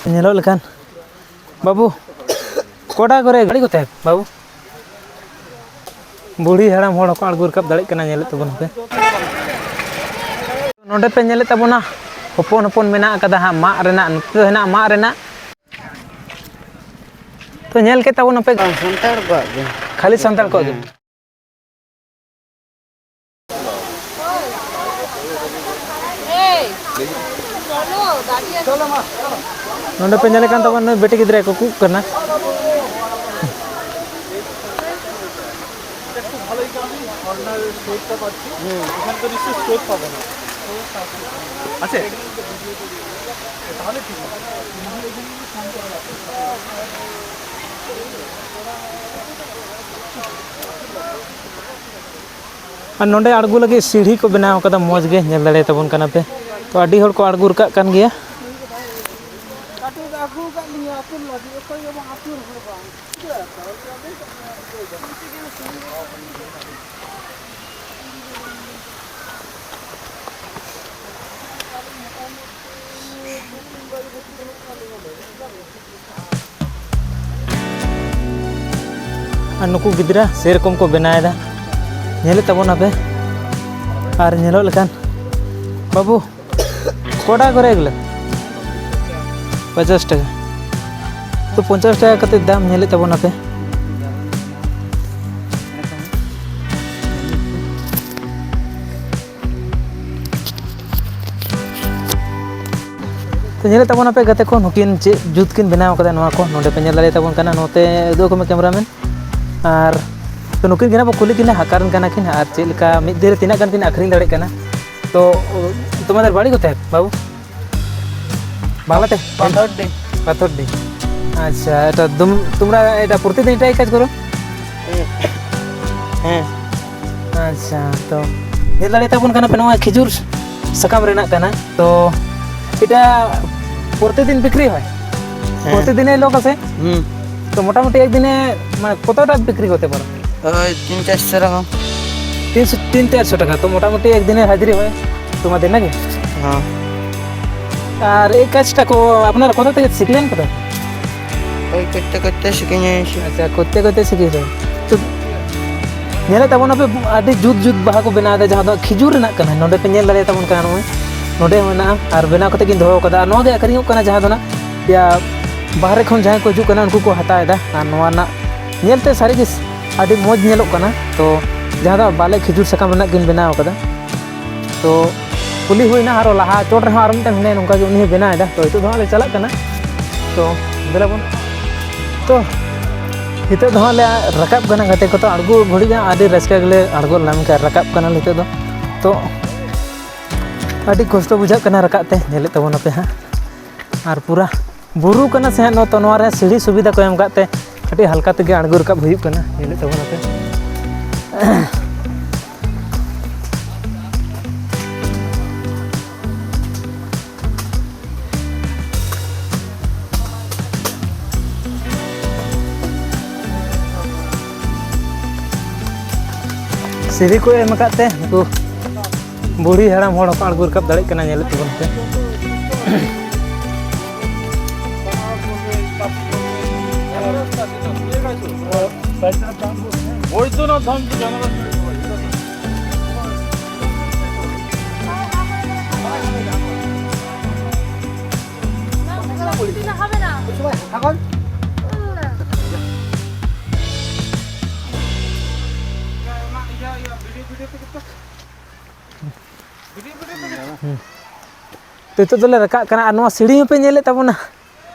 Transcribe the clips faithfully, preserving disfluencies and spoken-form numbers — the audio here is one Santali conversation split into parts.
ᱧᱮᱞᱚᱜ ᱞᱮᱠᱷᱟᱱ, ᱵᱟᱹᱵᱩ, ᱠᱚᱰᱟ ᱠᱚᱨᱮ ᱜᱟᱹᱰᱤ ᱠᱚᱛᱮ, ᱵᱟᱹᱵᱩ᱾ ᱵᱩᱲᱦᱤ ᱦᱟᱲᱟᱢ ᱦᱚᱲ ᱦᱚᱸᱠᱚ ᱟᱬᱜᱚ ᱨᱟᱠᱟᱵ ᱫᱟᱲᱮᱭᱟᱜ ᱠᱟᱱᱟ, ᱧᱮᱞᱮᱫ ᱛᱟᱵᱚᱱ ᱯᱮ᱾ ᱱᱚᱰᱮ ᱯᱮ ᱧᱮᱞᱮᱫ ᱛᱟᱵᱚᱱᱟ, ᱦᱚᱯᱚᱱ ᱦᱚᱯᱚᱱ ᱢᱮᱱᱟᱜ ᱟᱠᱟᱫᱟ ᱦᱟᱸᱜ ᱢᱟᱫ ᱨᱮᱱᱟᱜ, ᱱᱚᱛᱮ ᱫᱚ ᱦᱮᱱᱟᱜ ᱢᱟᱫ ᱨᱮᱱᱟᱜ᱾ ᱛᱚ, ᱧᱮᱞ ᱠᱮᱫ ᱛᱟᱵᱚᱱ ᱟᱯᱮ᱾ ᱵᱟᱝ, ᱥᱟᱱᱛᱟᱲ ᱠᱚᱣᱟᱜ ᱜᱮ᱾ ᱠᱷᱟᱹᱞᱤ ᱥᱟᱱᱛᱟᱲ ᱠᱚᱣᱟᱜ ᱜᱮ? ᱦᱮᱸ᱾ ᱱᱚᱰᱮ ᱯᱮ ᱧᱮᱞᱮ ᱠᱟᱱ ᱛᱟᱵᱚᱱᱟ, ᱱᱩᱭ ᱵᱤᱴᱤ ᱜᱤᱫᱽᱨᱟᱹᱭ ᱠᱩᱠᱩᱜ ᱠᱟᱱᱟ᱾ ᱟᱨ ᱱᱚᱰᱮ ᱟᱬᱜᱚ ᱞᱟᱹᱜᱤᱫ ᱥᱤᱲᱦᱤ ᱠᱚ ᱵᱮᱱᱟᱣ ᱠᱟᱫᱟ, ᱢᱚᱡᱽ ᱜᱮ ᱧᱮᱞ ᱫᱟᱲᱮᱭᱟᱛᱟᱵᱚᱱ ᱠᱟᱱᱟ ᱯᱮ᱾ ᱛᱚ, ᱟᱹᱰᱤ ᱦᱚᱲ ᱠᱚ ᱟᱬᱜᱚ ᱨᱟᱠᱟᱵ ᱠᱟᱱ ᱜᱮᱭᱟ᱾ ᱟᱨ ᱱᱩᱠᱩ ᱜᱤᱫᱽᱨᱟᱹ ᱥᱮᱨᱚᱠᱚᱢ ᱠᱚ ᱵᱮᱱᱟᱣᱮᱫᱟ, ᱧᱮᱞᱮᱫ ᱛᱟᱵᱚᱱᱟᱯᱮ᱾ ᱟᱨ ᱧᱮᱞᱚᱜ ᱞᱮᱠᱷᱟᱱ, ᱵᱟᱹᱵᱩ, ᱠᱚᱰᱟ ᱠᱚᱨᱮ ᱮᱜᱞᱟᱹ ᱯᱚᱧᱪᱟᱥ ᱴᱟᱠᱟ᱾ ᱛᱚ, ᱯᱚᱧᱪᱟᱥ ᱴᱟᱠᱟ ᱠᱟᱛᱮ ᱫᱟᱢ, ᱧᱮᱞᱮᱫ ᱛᱟᱵᱚᱱᱟᱯᱮ᱾ ᱛᱚ, ᱧᱮᱞᱮᱫ ᱛᱟᱵᱚᱱᱟᱯᱮ ᱜᱟᱛᱮ ᱠᱚ, ᱱᱩᱠᱤᱱ ᱪᱮᱫ ᱡᱩᱛ ᱠᱤᱱ ᱵᱮᱱᱟᱣ ᱠᱟᱫᱟ ᱱᱚᱣᱟ ᱠᱚ᱾ ᱱᱚᱰᱮ ᱯᱮ ᱧᱮᱞ ᱫᱟᱲᱮᱭᱟᱛᱟᱵᱚᱱ ᱠᱟᱱᱟ, ᱱᱚᱛᱮ ᱩᱫᱩᱜ ᱟᱠᱚ ᱢᱮ cameraman᱾ ᱟᱨ ᱛᱚ, ᱱᱩᱠᱤᱱ ᱜᱮ ᱱᱟᱜ ᱵᱚ ᱠᱩᱞᱤ ᱠᱤᱱᱟ, ᱦᱟᱠᱟᱨᱮᱱ ᱠᱟᱱᱟ ᱠᱤᱱ ᱟᱨ ᱪᱮᱫ ᱞᱮᱠᱟ ᱢᱤᱫ ᱫᱤᱱ ᱨᱮ ᱛᱤᱱᱟᱹᱜ ᱜᱟᱱ ᱠᱤᱱ ᱟᱹᱠᱷᱨᱤᱧ ᱫᱟᱲᱮᱭᱟᱜ ᱠᱟᱱᱟ᱾ ᱛᱚ, ᱛᱳᱢᱟᱫᱮᱨ ᱵᱟᱲᱤ ᱠᱳᱛᱷᱟᱭ, ᱵᱟᱹᱵᱩ? ᱵᱟᱝᱞᱟᱛᱮ? পাথরডি। পাথরডি। আচ্ছা, এটা তুম-, তোমরা এটা প্রতিদিন এটাই কাজ করো? হুম। হ্যাঁ। আচ্ছা, তো ᱧᱮᱞ ᱫᱟᱲᱮᱭᱟᱛᱟᱵᱚᱱ ᱠᱟᱱᱟ ᱯᱮ, ᱱᱚᱣᱟ ᱠᱷᱤᱡᱩᱨ ᱥᱟᱠᱟᱢ ᱨᱮᱱᱟᱜ ᱠᱟᱱᱟ᱾ তো এটা প্রতিদিন বিক্রি হয়? হ্যাঁ। প্রতিদিনই লোক আসে? হুম। তো মোটামুটি একদিনে মানে কতটা বিক্রি করতে পারো? ওই তিন চারশো টাকা। তিনশো, তিন চারশো টাকা। তো মোটামুটি একদিনে হাজিরি হয় তোমাদের নাকি? হ্যাঁ। আর এই কাজটা কো আপনারা কোথা থেকে শিখলেন, কোথা? ওই করতে করতে শিখে নিয়েছি। আচ্ছা, করতে করতে শিখেছেন। তো ᱧᱮᱞᱮᱫ ᱛᱟᱵᱚᱱᱟᱯᱮ, ᱟᱹᱰᱤ ᱡᱩᱛ ᱡᱩᱛ ᱵᱟᱦᱟ ᱠᱚ ᱵᱮᱱᱟᱣ ᱮᱫᱟ, ᱡᱟᱦᱟᱸ ᱫᱚ ᱠᱷᱤᱡᱩᱨ ᱨᱮᱱᱟᱜ ᱠᱟᱱᱟ᱾ ᱱᱚᱰᱮ ᱯᱮ ᱧᱮᱞ ᱫᱟᱲᱮᱭᱟᱛᱟᱵᱚᱱ ᱠᱟᱱᱟ, ᱱᱚᱜᱼᱚᱭ ᱱᱚᱰᱮ ᱦᱚᱸ ᱢᱮᱱᱟᱜᱼᱟ᱾ ᱟᱨ ᱵᱮᱱᱟᱣ ᱠᱟᱛᱮ ᱠᱤᱱ ᱫᱚᱦᱚ ᱠᱟᱫᱟ᱾ ᱟᱨ ᱱᱚᱣᱟ ᱜᱮ ᱟᱹᱠᱷᱨᱤᱧᱚᱜ ᱠᱟᱱᱟ, ᱡᱟᱦᱟᱸ ᱫᱚ ᱱᱟᱜ ᱭᱟ ᱵᱟᱦᱨᱮ ᱠᱷᱚᱱ ᱡᱟᱦᱟᱸᱭ ᱠᱚ ᱦᱤᱡᱩᱜ ᱠᱟᱱᱟ, ᱩᱱᱠᱩ ᱠᱚ ᱦᱟᱛᱟᱣ ᱮᱫᱟ᱾ ᱟᱨ ᱱᱚᱣᱟ ᱨᱮᱱᱟᱜ ᱧᱮᱞᱛᱮ ᱥᱟᱹᱨᱤᱜᱮ ᱟᱹᱰᱤ ᱢᱚᱡᱽ ᱧᱮᱞᱚᱜ ᱠᱟᱱᱟ᱾ ᱛᱚ ᱡᱟᱦᱟᱸ ᱫᱚ ᱵᱟᱞᱮ ᱠᱷᱤᱡᱩᱨ ᱥᱟᱠᱟᱢ ᱨᱮᱱᱟᱜ ᱠᱤᱱ ᱵᱮᱱᱟᱣ ᱠᱟᱫᱟ᱾ ᱛᱚ ᱠᱩᱞᱤ ᱦᱩᱭᱱᱟ, ᱟᱨᱚ ᱞᱟᱦᱟ ᱪᱚᱴ ᱨᱮᱦᱚᱸ ᱟᱨᱚ ᱢᱤᱫᱴᱮᱱ ᱦᱮᱱᱟᱭᱟ, ᱱᱚᱝᱠᱟ ᱜᱮ ᱩᱱᱤ ᱦᱚᱸ ᱵᱮᱱᱟᱣ ᱮᱫᱟ᱾ ᱛᱚ ᱱᱤᱛᱚᱜ ᱫᱚ ᱦᱟᱸᱜ ᱞᱮ ᱪᱟᱞᱟᱜ ᱠᱟᱱᱟ᱾ ᱛᱚ ᱫᱮᱞᱟ ᱵᱚᱱ, ᱛᱚ ᱱᱤᱛᱚᱜ ᱫᱚ ᱦᱟᱸᱜ ᱞᱮ ᱨᱟᱠᱟᱵ ᱠᱟᱱᱟ᱾ ᱜᱟᱛᱮ ᱠᱚ ᱛᱚ ᱟᱬᱜᱚ ᱜᱷᱟᱹᱲᱤᱡ ᱦᱟᱸᱜ ᱟᱹᱰᱤ ᱨᱟᱹᱥᱠᱟᱹ ᱜᱮᱞᱮ ᱟᱬᱜᱚ ᱞᱮᱱᱟ, ᱢᱮᱱᱠᱷᱟᱱ ᱨᱟᱠᱟᱵ ᱠᱟᱱᱟᱞᱮ ᱱᱤᱛᱚᱜ ᱫᱚ᱾ ᱛᱚ ᱟᱹᱰᱤ ᱠᱚᱥᱴᱚ ᱵᱩᱡᱷᱟᱹᱜ ᱠᱟᱱᱟ ᱨᱟᱠᱟᱵ ᱛᱮ, ᱧᱮᱞᱮᱫ ᱛᱟᱵᱚᱱᱟᱯᱮ ᱦᱟᱸᱜ᱾ ᱟᱨ ᱯᱩᱨᱟ ᱵᱩᱨᱩ ᱠᱟᱱᱟ ᱥᱮ ᱦᱟᱸᱜ, ᱱᱚᱣᱟ ᱛᱚ ᱱᱚᱣᱟ ᱨᱮ ᱥᱤᱲᱤ ᱥᱩᱵᱤᱫᱷᱟ ᱠᱚ ᱮᱢ ᱟᱠᱟᱫ ᱛᱮ ᱟᱹᱰᱤ ᱦᱟᱞᱠᱟ ᱛᱮᱜᱮ ᱟᱬᱜᱚ ᱨᱟᱠᱟᱵ ᱦᱩᱭᱩᱜ ᱠᱟᱱᱟ, ᱧᱮᱞᱮᱫ ᱛᱟᱵᱚᱱᱟᱯᱮ᱾ ᱥᱤᱲᱤ ᱠᱚ ᱮᱢ ᱟᱠᱟᱫ ᱛᱮ ᱱᱩᱠᱩ ᱵᱩᱲᱦᱤ ᱦᱟᱲᱟᱢ ᱦᱚᱲ ᱦᱚᱸᱠᱚ ᱟᱬᱜᱚ ᱨᱟᱠᱟᱵ ᱫᱟᱲᱮᱭᱟᱜ ᱠᱟᱱᱟ, ᱧᱮᱞᱮᱫ ᱛᱟᱵᱚᱱ ᱯᱮ᱾ বৈদ্যনাথ ধাম তো জানা যাচ্ছে। না, না, না, না, হবে না। এখন? ᱛᱚ ᱱᱤᱛᱚᱜ ᱫᱚᱞᱮ ᱨᱟᱠᱟᱵ ᱠᱟᱱᱟ᱾ ᱟᱨ ᱱᱚᱣᱟ ᱥᱤᱲᱤ ᱦᱚᱸᱯᱮ ᱧᱮᱞᱮᱫ ᱛᱟᱵᱚᱱᱟ,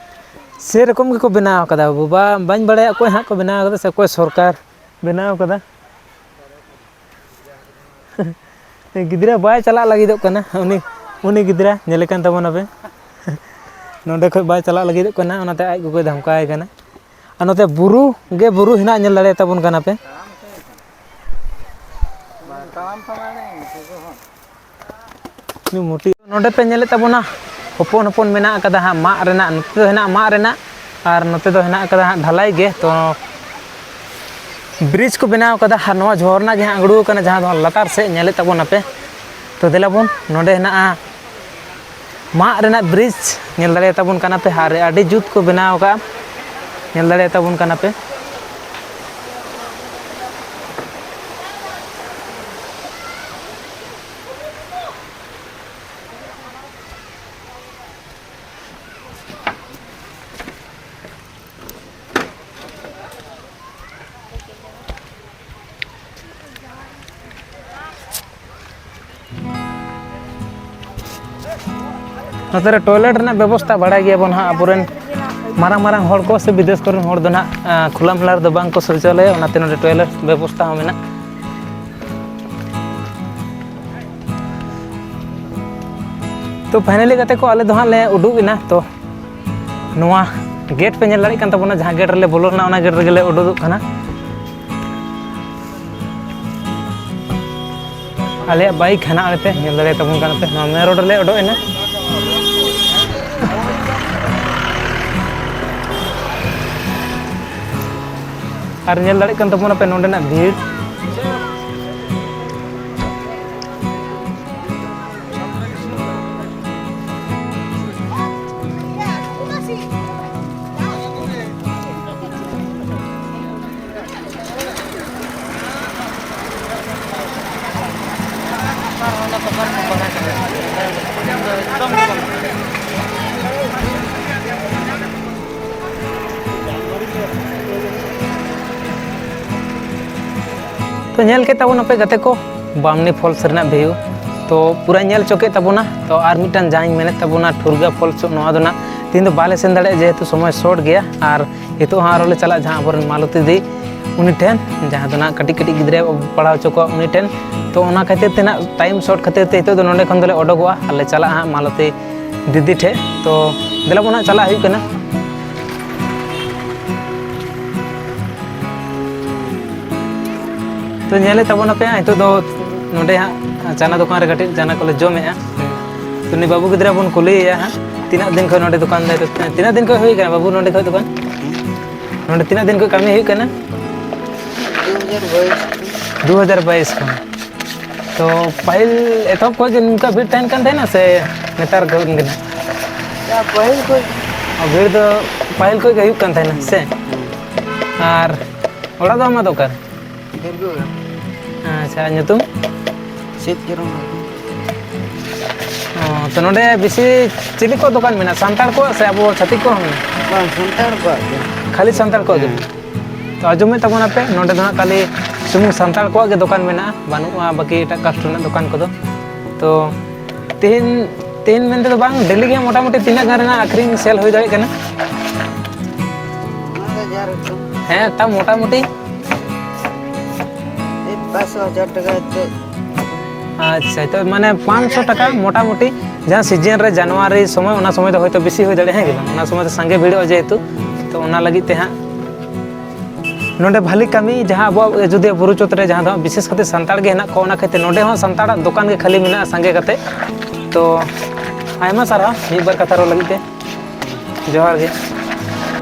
ᱥᱮᱨᱚᱠᱚᱢ ᱜᱮᱠᱚ ᱵᱮᱱᱟᱣ ᱠᱟᱫᱟ᱾ ᱵᱟᱵᱟ, ᱵᱟᱹᱧ ᱵᱟᱲᱟᱭᱟ ᱚᱠᱚᱭ ᱦᱟᱸᱜ ᱠᱚ ᱵᱮᱱᱟᱣ ᱠᱟᱫᱟ ᱥᱮ ᱚᱠᱚᱭ ᱥᱚᱨᱠᱟᱨ ᱵᱮᱱᱟᱣ ᱠᱟᱫᱟ᱾ ᱜᱤᱫᱽᱨᱟᱹ ᱵᱟᱭ ᱪᱟᱞᱟᱜ ᱞᱟᱹᱜᱤᱫᱚᱜ ᱠᱟᱱᱟ, ᱩᱱᱤ, ᱩᱱᱤ ᱜᱤᱫᱽᱨᱟᱹ ᱧᱮᱞᱮ ᱠᱟᱱ ᱛᱟᱵᱚᱱᱟᱯᱮ᱾ ᱱᱚᱸᱰᱮ ᱠᱷᱚᱡ ᱵᱟᱭ ᱪᱟᱞᱟᱜ ᱞᱟᱹᱜᱤᱫᱚᱜ ᱠᱟᱱᱟ, ᱚᱱᱟᱛᱮ ᱟᱡ ᱜᱚᱜᱚᱭ ᱫᱷᱟᱢᱠᱟᱣᱟᱭ ᱠᱟᱱᱟ᱾ ᱟᱨ ᱱᱚᱛᱮ ᱵᱩᱨᱩ ᱜᱮ ᱵᱩᱨᱩ ᱦᱮᱱᱟᱜ, ᱧᱮᱞ ᱫᱟᱲᱮᱭᱟᱛᱟᱵᱚᱱ ᱠᱟᱱᱟ ᱯᱮ᱾ ᱛᱟᱲᱟᱢ ᱛᱟᱲᱟᱢ ᱱᱩᱭ ᱢᱩᱴᱤ᱾ ᱱᱚᱰᱮ ᱯᱮ ᱧᱮᱞᱮᱫ ᱛᱟᱵᱚᱱᱟ, ᱦᱚᱯᱚᱱ ᱦᱚᱯᱚᱱ ᱢᱮᱱᱟᱜ ᱟᱠᱟᱫᱟ ᱦᱟᱸᱜ ᱢᱟᱫ ᱨᱮᱱᱟᱜ, ᱱᱚᱛᱮ ᱫᱚ ᱦᱮᱱᱟᱜ ᱢᱟᱫ ᱨᱮᱱᱟᱜ, ᱟᱨ ᱱᱚᱛᱮ ᱫᱚ ᱦᱮᱱᱟᱜ ᱟᱠᱟᱫᱟ ᱦᱟᱸᱜ ᱰᱷᱟᱞᱟᱭ ᱜᱮ᱾ ᱛᱚ ᱵᱨᱤᱡᱽ ᱠᱚ ᱵᱮᱱᱟᱣ ᱟᱠᱟᱫᱟ, ᱟᱨ ᱱᱚᱣᱟ ᱡᱷᱚᱨᱱᱟ ᱜᱮ ᱦᱟᱸᱜ ᱟᱬᱜᱚ ᱟᱠᱟᱱᱟ, ᱡᱟᱦᱟᱸ ᱫᱚ ᱞᱟᱛᱟᱨ ᱥᱮᱫ ᱧᱮᱞᱮᱫ ᱛᱟᱵᱚᱱᱟᱯᱮ᱾ ᱛᱚ ᱫᱮᱞᱟ ᱵᱚᱱ, ᱱᱚᱰᱮ ᱦᱮᱱᱟᱜᱼᱟ ᱢᱟᱫ ᱨᱮᱱᱟᱜ ᱵᱨᱤᱡᱽ ᱧᱮᱞ ᱫᱟᱲᱮᱭᱟᱛᱟᱵᱚᱱ ᱠᱟᱱᱟ ᱯᱮ, ᱟᱨ ᱟᱹᱰᱤ ᱡᱩᱛ ᱠᱚ ᱵᱮᱱᱟᱣ ᱟᱠᱟᱫᱼᱟ, ᱧᱮᱞ ᱫᱟᱲᱮᱭᱟᱛᱟᱵᱚᱱ ᱠᱟᱱᱟ ᱯᱮ᱾ ᱱᱚᱛᱮ ᱨᱮ ᱴᱚᱭᱞᱮᱴ ᱨᱮᱱᱟᱜ ᱵᱮᱵᱚᱥᱛᱷᱟ ᱵᱟᱲᱟᱭ ᱜᱮᱭᱟᱵᱚᱱ ᱦᱟᱸᱜ, ᱟᱵᱚᱨᱮᱱ ᱢᱟᱨᱟᱝ ᱢᱟᱨᱟᱝ ᱦᱚᱲ ᱠᱚ ᱥᱮ ᱵᱤᱫᱮᱥ ᱠᱚᱨᱮᱱ ᱦᱚᱲ ᱫᱚ ᱱᱟᱦᱟᱜ, ᱟᱸ, ᱠᱷᱩᱞᱟ ᱢᱮᱞᱟ ᱨᱮᱫᱚ ᱵᱟᱝ ᱠᱚ ᱥᱳᱪᱟᱞᱚᱭᱟ, ᱚᱱᱟᱛᱮ ᱱᱚᱰᱮ ᱴᱚᱭᱞᱮᱴ ᱵᱮᱵᱚᱥᱛᱷᱟ ᱦᱚᱸ ᱢᱮᱱᱟᱜᱼᱟ᱾ ᱛᱚ finally ᱜᱟᱛᱮ ᱠᱚ, ᱟᱞᱮ ᱫᱚ ᱦᱟᱸᱜ ᱞᱮ ᱩᱰᱩᱠ ᱮᱱᱟ᱾ ᱛᱚ ᱱᱚᱣᱟ ᱜᱮᱴ ᱯᱮ ᱧᱮᱞ ᱫᱟᱲᱮᱭᱟᱜ ᱠᱟᱱ ᱛᱟᱵᱚᱱᱟ, ᱡᱟᱦᱟᱸ ᱜᱮᱴ ᱨᱮᱞᱮ ᱵᱚᱞᱚ ᱞᱮᱱᱟ, ᱚᱱᱟ ᱜᱮᱴ ᱨᱮᱜᱮ ᱞᱮ ᱩᱰᱩᱠᱚᱜ ᱠᱟᱱᱟ᱾ ᱟᱞᱮᱭᱟᱜ ᱵᱟᱭᱤᱠ ᱦᱟᱱᱟ ᱟᱲᱮ ᱯᱮ ᱧᱮᱞ ᱫᱟᱲᱮᱭᱟᱛᱟᱵᱚᱱ ᱠᱟᱱᱟ ᱯᱮ, ᱱᱚᱣᱟ ᱢᱮᱱ ᱨᱳᱰ ᱨᱮᱞᱮ ᱚᱰᱚᱠ ᱮᱱᱟ᱾ ᱟᱨ ᱧᱮᱞ ᱫᱟᱲᱮᱭᱟᱜ ᱠᱟᱱ ᱛᱟᱵᱚᱱᱟ ᱯᱮ ᱱᱚᱸᱰᱮᱱᱟᱜ ᱵᱷᱤᱲ᱾ ᱛᱚ ᱧᱮᱞ ᱠᱮᱫ ᱛᱟᱵᱚᱱᱟᱯᱮ ᱜᱟᱛᱮ ᱠᱚ, ᱵᱟᱢᱱᱤ ᱯᱷᱚᱞᱥ ᱨᱮᱱᱟᱜ ᱵᱷᱤᱭᱩ᱾ ᱛᱚ ᱯᱩᱨᱟᱹᱧ ᱧᱮᱞ ᱦᱚᱪᱚ ᱠᱮᱫ ᱛᱟᱵᱚᱱᱟ᱾ ᱛᱚ ᱟᱨ ᱢᱤᱫᱴᱟᱝ ᱡᱟᱦᱟᱸᱧ ᱢᱮᱱᱮᱫ ᱛᱟᱵᱚᱱᱟ, ᱴᱷᱩᱨᱜᱟ ᱯᱷᱚᱞᱥ, ᱱᱚᱣᱟ ᱫᱚ ᱱᱟᱜ ᱛᱮᱦᱮᱧ ᱫᱚ ᱵᱟᱞᱮ ᱥᱮᱱ ᱫᱟᱲᱮᱭᱟᱜᱼᱟ, ᱡᱮᱦᱮᱛᱩ ᱥᱚᱢᱚᱭ ᱥᱚᱨᱴ ᱜᱮᱭᱟ᱾ ᱟᱨ ᱱᱤᱛᱚᱜ ᱦᱚᱸ ᱟᱨᱚ ᱞᱮ ᱪᱟᱞᱟᱜᱼᱟ ᱡᱟᱦᱟᱸ ᱟᱵᱚᱨᱮᱱ ᱢᱟᱞᱚᱛᱤ ᱫᱤ, ᱩᱱᱤ ᱴᱷᱮᱱ, ᱡᱟᱦᱟᱸ ᱫᱚ ᱱᱟᱜ ᱠᱟᱹᱴᱤᱡ ᱠᱟᱹᱴᱤᱡ ᱜᱤᱫᱽᱨᱟᱹ ᱯᱟᱲᱦᱟᱣ ᱦᱚᱪᱚ ᱠᱚᱣᱟ, ᱩᱱᱤ ᱴᱷᱮᱱ᱾ ᱛᱚ ᱚᱱᱟ ᱠᱷᱟᱹᱛᱤᱨ ᱛᱮ ᱱᱟᱜ ᱴᱟᱭᱤᱢ ᱥᱚᱨᱴ ᱠᱷᱟᱹᱛᱤᱨ ᱛᱮ ᱱᱤᱛᱚᱜ ᱫᱚ ᱱᱚᱸᱰᱮ ᱠᱷᱚᱱ ᱫᱚᱞᱮ ᱚᱰᱚᱠᱚᱜᱼᱟ ᱟᱨ ᱞᱮ ᱪᱟᱞᱟᱜᱼᱟ ᱦᱟᱸᱜ ᱢᱟᱞᱚᱛᱤ ᱫᱤᱫᱤ ᱴᱷᱮᱡ᱾ ᱛᱚ ᱫᱮᱞᱟ ᱵᱚᱱ ᱦᱟᱸᱜ ᱪᱟᱞᱟᱜ ᱦᱩᱭᱩᱜ ᱠᱟᱱᱟ᱾ ᱛᱚ ᱧᱮᱞᱮᱫ ᱛᱟᱵᱚᱱᱟᱯᱮ ᱦᱟᱸᱜ, ᱱᱤᱛᱚᱜ ᱫᱚ ᱱᱚᱸᱰᱮ ᱦᱟᱸᱜ ᱪᱟᱱᱟ ᱫᱚᱠᱟᱱ ᱨᱮ ᱠᱟᱹᱴᱤᱡ ᱪᱟᱱᱟ ᱠᱚᱞᱮ ᱡᱚᱢᱮᱜᱼᱟ᱾ ᱛᱚ ᱩᱱᱤ ᱵᱟᱹᱵᱩ ᱜᱤᱫᱽᱨᱟᱹ ᱵᱚᱱ ᱠᱩᱞᱤᱭᱮᱭᱟ ᱦᱟᱸᱜ, ᱛᱤᱱᱟᱹᱜ ᱫᱤᱱ ᱠᱷᱚᱱ ᱱᱚᱸᱰᱮ ᱫᱚᱠᱟᱱ ᱫᱟᱭ? ᱛᱤᱱᱟᱹᱜ ᱫᱤᱱ ᱠᱷᱚᱱ ᱦᱩᱭ ᱠᱟᱱᱟ ᱵᱟᱹᱵᱩ ᱱᱚᱸᱰᱮ ᱠᱷᱚᱱ ᱫᱚᱠᱟᱱ? ᱱᱚᱸᱰᱮ ᱛᱤᱱᱟᱹᱜ ᱫᱤᱱ ᱠᱷᱚᱱ ᱠᱟᱹᱢᱤ ᱦᱩᱭᱩᱜ ᱠᱟᱱᱟ? ᱫᱩ ᱦᱟᱡᱟᱨ ᱵᱟᱭᱤᱥ ᱠᱷᱚᱱ᱾ ᱛᱚ ᱯᱟᱹᱦᱤᱞ ᱮᱛᱚᱦᱚᱵ ᱠᱷᱚᱱ ᱜᱮ ᱱᱚᱝᱠᱟ ᱵᱷᱤᱲ ᱛᱟᱦᱮᱱ ᱠᱟᱱ ᱛᱟᱦᱮᱱᱟ ᱥᱮ ᱱᱮᱛᱟᱨ ᱠᱷᱚᱱ ᱜᱮ ᱱᱟᱦᱟᱜ? ᱭᱟ ᱯᱟᱹᱦᱤᱞ ᱠᱷᱚᱱ᱾ ᱵᱷᱤᱲ ᱫᱚ ᱯᱟᱹᱦᱤᱞ ᱠᱷᱚᱱ ᱜᱮ ᱦᱩᱭᱩᱜ ᱠᱟᱱ ᱛᱟᱦᱮᱱᱟ ᱥᱮ? ᱟᱨ ᱚᱲᱟᱜ ᱫᱚ ᱟᱢᱟᱜ ᱫᱚ ᱚᱠᱟᱨᱮ? ᱫᱩᱨᱜᱟᱹ ᱜᱟᱲ᱾ ᱟᱪᱪᱷᱟ, ᱧᱩᱛᱩᱢ? ᱥᱤᱫ ᱠᱮᱨᱚᱢ ᱢᱟᱹᱨᱰᱤ᱾ ᱚ, ᱛᱚ ᱱᱚᱰᱮ ᱵᱮᱥᱤ ᱪᱤᱞᱤ ᱠᱚᱣᱟᱜ ᱫᱚᱠᱟᱱ ᱢᱮᱱᱟᱜᱼᱟ? ᱥᱟᱱᱛᱟᱲ ᱠᱚᱣᱟᱜ ᱥᱮ ᱟᱵᱚ ᱪᱷᱟᱹᱛᱤᱠ ᱠᱚᱣᱟᱜ ᱦᱚᱸ ᱢᱮᱱᱟᱜᱼᱟ? ᱵᱟᱝ, ᱥᱟᱱᱛᱟᱲ ᱠᱚᱣᱟᱜ ᱜᱮ᱾ ᱠᱷᱟᱹᱞᱤ ᱥᱟᱱᱛᱟᱲ ᱠᱚᱣᱟᱜ ᱜᱮ? ᱛᱚ ᱟᱸᱡᱚᱢᱮᱫ ᱛᱟᱵᱚᱱᱟᱯᱮ, ᱱᱚᱰᱮ ᱫᱚ ᱦᱟᱸᱜ ᱠᱷᱟᱹᱞᱤ ᱥᱩᱢᱩᱝ ᱥᱟᱱᱛᱟᱲ ᱠᱚᱣᱟᱜ ᱜᱮ ᱫᱚᱠᱟᱱ ᱢᱮᱱᱟᱜᱼᱟ, ᱵᱟᱹᱱᱩᱜᱼᱟ ᱵᱟᱹᱠᱤ ᱮᱴᱟᱜ ᱠᱟᱥᱴ ᱨᱮᱱᱟᱜ ᱫᱚᱠᱟᱱ ᱠᱚᱫᱚ᱾ ᱛᱚ ᱛᱮᱦᱮᱧ, ᱛᱮᱦᱮᱧ ᱢᱮᱱᱛᱮ ᱫᱚ ᱵᱟᱝ, ᱰᱮᱞᱤ ᱜᱮ ᱢᱚᱴᱟᱢᱩᱴᱤ ᱛᱤᱱᱟᱹᱜ ᱜᱟᱱ ᱨᱮᱱᱟᱜ ᱟᱹᱠᱷᱨᱤᱧ ᱥᱮᱞ ᱦᱩᱭ ᱫᱟᱲᱮᱭᱟᱜ ᱠᱟᱱᱟ? ᱚᱱᱟ ᱫᱚ ᱡᱟᱦᱟᱸ ᱨᱚᱠᱚᱢ᱾ ᱦᱮᱸ, ᱛᱟᱣ ᱢᱚᱴᱟᱢᱩᱴᱤ᱾ ᱮᱭ ᱯᱟᱸᱪᱥᱚ ᱦᱟᱡᱟᱨ ᱴᱟᱠᱟ ᱦᱟᱛᱮᱫ᱾ ᱟᱪᱪᱷᱟ, ᱛᱚ ᱢᱟᱱᱮ ᱯᱟᱸᱪᱥᱚ ᱴᱟᱠᱟ ᱢᱚᱴᱟᱢᱩᱴᱤ, ᱡᱟᱦᱟᱸ ᱥᱤᱡᱮᱱ ᱨᱮ ᱡᱟᱱᱩᱣᱟᱨᱤ ᱥᱚᱢᱚᱭ, ᱚᱱᱟ ᱥᱚᱢᱚᱭ ᱫᱚ ᱦᱚᱭᱛᱳ ᱵᱮᱥᱤ ᱦᱩᱭ ᱫᱟᱲᱮᱭᱟᱜᱼᱟ, ᱦᱮᱸ ᱜᱮ ᱵᱟᱝ? ᱚᱱᱟ ᱥᱚᱢᱚᱭ ᱫᱚ ᱥᱟᱸᱜᱮ ᱵᱷᱤᱲᱚᱜᱼᱟ ᱡᱮᱦᱮᱛᱩ, ᱛᱚ ᱚᱱᱟ ᱞᱟᱹᱜᱤᱫ ᱛᱮ ᱦᱟᱸᱜ ᱱᱚᱰᱮ ᱵᱷᱟᱞᱤ ᱠᱟᱹᱢᱤ, ᱡᱟᱦᱟᱸ ᱟᱵᱚᱣᱟᱜ ᱟᱡᱚᱫᱤᱭᱟᱹ ᱵᱩᱨᱩ ᱪᱚᱴ ᱨᱮ ᱡᱟᱦᱟᱸ ᱫᱚ ᱵᱤᱥᱮᱥ ᱠᱟᱛᱮ ᱥᱟᱱᱛᱟᱲ ᱜᱮ ᱦᱮᱱᱟᱜ ᱠᱚᱣᱟ, ᱚᱱᱟ ᱠᱷᱟᱹᱛᱤᱨ ᱱᱚᱰᱮ ᱦᱚᱸ ᱥᱟᱱᱛᱟᱲᱟᱜ ᱫᱚᱠᱟᱱ ᱜᱮ ᱠᱷᱟᱹᱞᱤ ᱢᱮᱱᱟᱜᱼᱟ ᱥᱟᱸᱜᱮ ᱠᱟᱛᱮ᱾ ᱛᱚ ᱟᱭᱢᱟ ᱥᱟᱨᱦᱟᱣ ᱢᱤᱫ ᱵᱟᱨ ᱠᱟᱛᱷᱟ ᱨᱚᱲ ᱞᱟᱹᱜᱤᱫ ᱛᱮ, ᱡᱚᱦᱟᱨ ᱜᱮ᱾